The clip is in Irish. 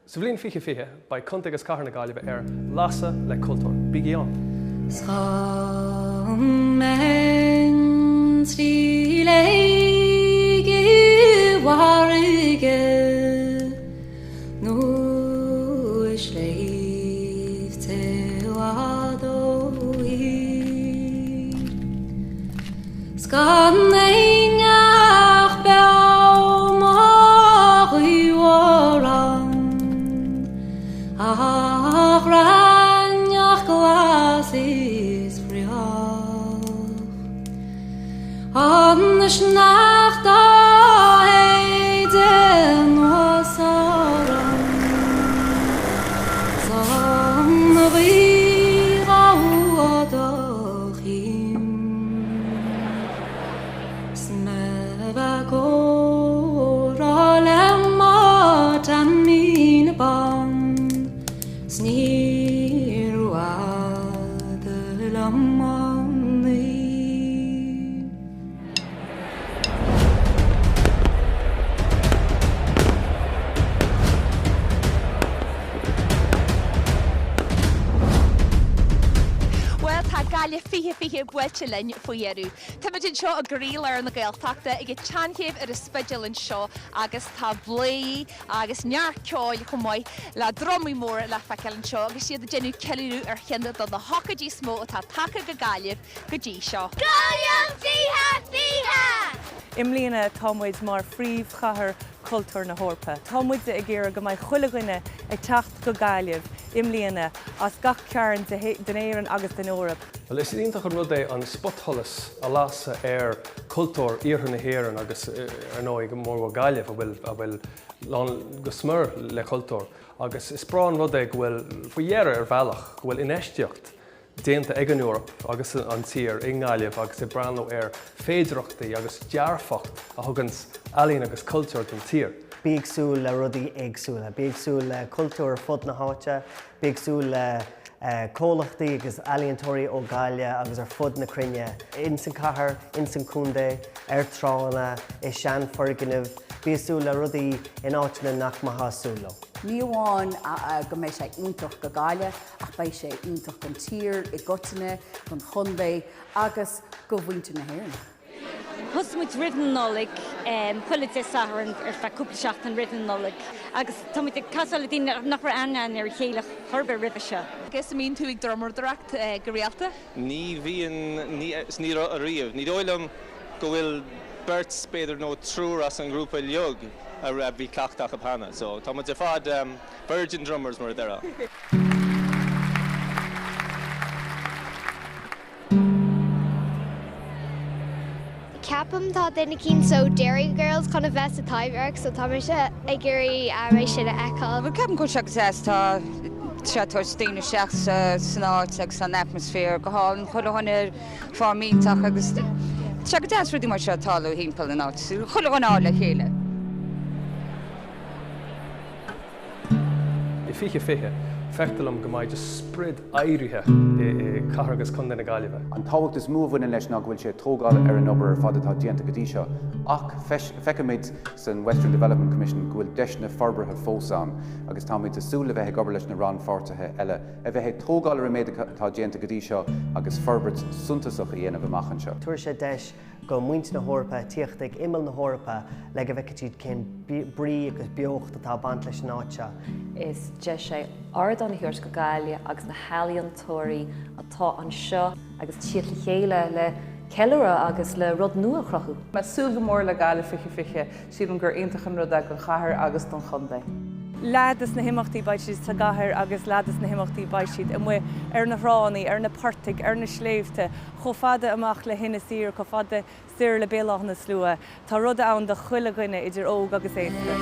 Sa bhliain 2020, beidh Contae agus Cathair na Gaillimhe ar lasadh le cultúr. Bígí ann! 'S dhá mbeinn trí léig i bhfarraige nó i sléibhte i bhfad ó thír 's gan aon neach beo mo ghaobhar ann ach raithneach glas is fraoch Ionas nach dá shéideadh anuas orm 's an ghaoth dhá fhuadach thinn. 'S mé bheith ag comhrá le mo sheanmhíle ban 's níor fhada liom an oíche. Bhuel, tá Gaillimh 2020 buailte linn faoi dheireadh. Táimid anseo i gcroílár na Gaeltachta ag an tSeanchéibh ar an Spidéal anseo agus tá bladhairí agus neart ceoil chomh maith le drumaí móra le feiceáil anseo agus iad ag déanamh ceiliúradh ar cheann de na hócáidí is mó atá tagtha go Gaillimh go dtí seo. Gaillimh 2020! I mbliana tá muid mar phríomhchathair cultúir na hEorpa. Tá muide ag iarraidh go mbeidh chuile dhuine ag teacht go Gaillimh i mbliana as gach cearn den Éirinn agus den Eoraip. Bhuel, is iontach an rud é an spotsholas a lasadh ar chultúr iarthar na hÉireann agus, ar ndóigh, go mórmhór Gaillimh, a bhfuil, a bhfuil lán go smior le cultúr. Agus is breá an rud é go bhfuil, faoi dheireadh, ar bhealach, go bhfuil infheistíocht déanta ag an Eoraip agus an tír i nGaillimh agus ag breathnú ar féidearthachtaí agus dearfacht a thuganns ealaín agus cultúr don tír. Bí ag súil le rudaí éagsúla, bí ag súil le cultúr ar fud na háite, bí ag súil le comhlachtaí agus ealaíontóirí ó Ghaillimh agus ar fud na cruinne, ins an chathair, ins an chontae, ar tránna, i seanfhoirgnimh, bí ag súil le rudaí in áiteanna nach mbeifeá ag súil leo. Ní amháin go mbeidh sé iontach go Gaillimh ach beidh sé iontach don tír i gcoitinne, don chontae agus go mhuintir na hÉireann. Thosaigh muid roimh na Nollag, chuile Dé Sathairn ar feadh cúpla seachtain roimh na Nollag agus tá muid ag casáil le daoine nach raibh aithne againn ar a chéile chor ar bith roimhe seo. Agus an mbíonn tú ag drumadóireacht go rialta? Ní bhíonn, ní raibh ariamh. Ní dóigh liom go bhfuil beirt, b'fhéidir, nó triúr as an ngrúpa uilig a bhí cleachtadh acu cheana. So tá muid ar fad virgin drummers mar a déarfá. Ceapaim tá duine eicínt ó Derry Girls chun a bheith sa Taibhdhearc so tá mise ag iarraidh é sin a fheiceáil. Bhuel ceapaim go bhfuil sé go deas, tá sé ag tabhairt daoine isteach san áit agus tá an atmaisféar go hálainn, chuile dhuine ar form iontach agus tá sé go deas rudaí mar seo ag tarlú thimpeall an áit, chuile dhuine á le chéile. I 2020, feictear liom go mbeidh just sprid áirithe i Cathair agus Contae na Gaillimhe. An tábhacht is mó a bhaineann leis ná go bhfuil sé ag tógáil ar an obair ar fad atá déanta go dtí seo ach feicimid san Western Development Commission go bhfuil deiseanna forbartha fós ann agus táimid ag súil le bheith ag obair leis na rannpháirtithe eile a bheith ag tógáil ar an méid atá déanta go dtí seo agus forbairt suntasach a dhéanamh amach anseo. Tabharfaidh sé deis go muintir na hEorpa tíocht ag imeall na hEorpa le go bhfeicfidh siad cén brí agus beocht atá ag baint leis an áit seo. Is deis é ardán a thabhairt go Gaillimh agus na healaíontóirí atá anseo agus tíocht le chéile le ceiliúradh agus le rud nua a chruthú. Mé ag súil go mór le Gaillimh 2020, sílim gur iontach an rud é don chathair agus don chontae. Leath des na himeachtaí beidh siad sa gcathair agus leath des na himeachtaí beidh siad amuigh ar na thránna, ar na portaigh, ar na sléibhte. Chomh fada amach le hInis Oírr, chomh fada soir le Béal Átha na Slua, tá rud ann do chuile dhuine, idir óg agus aosta.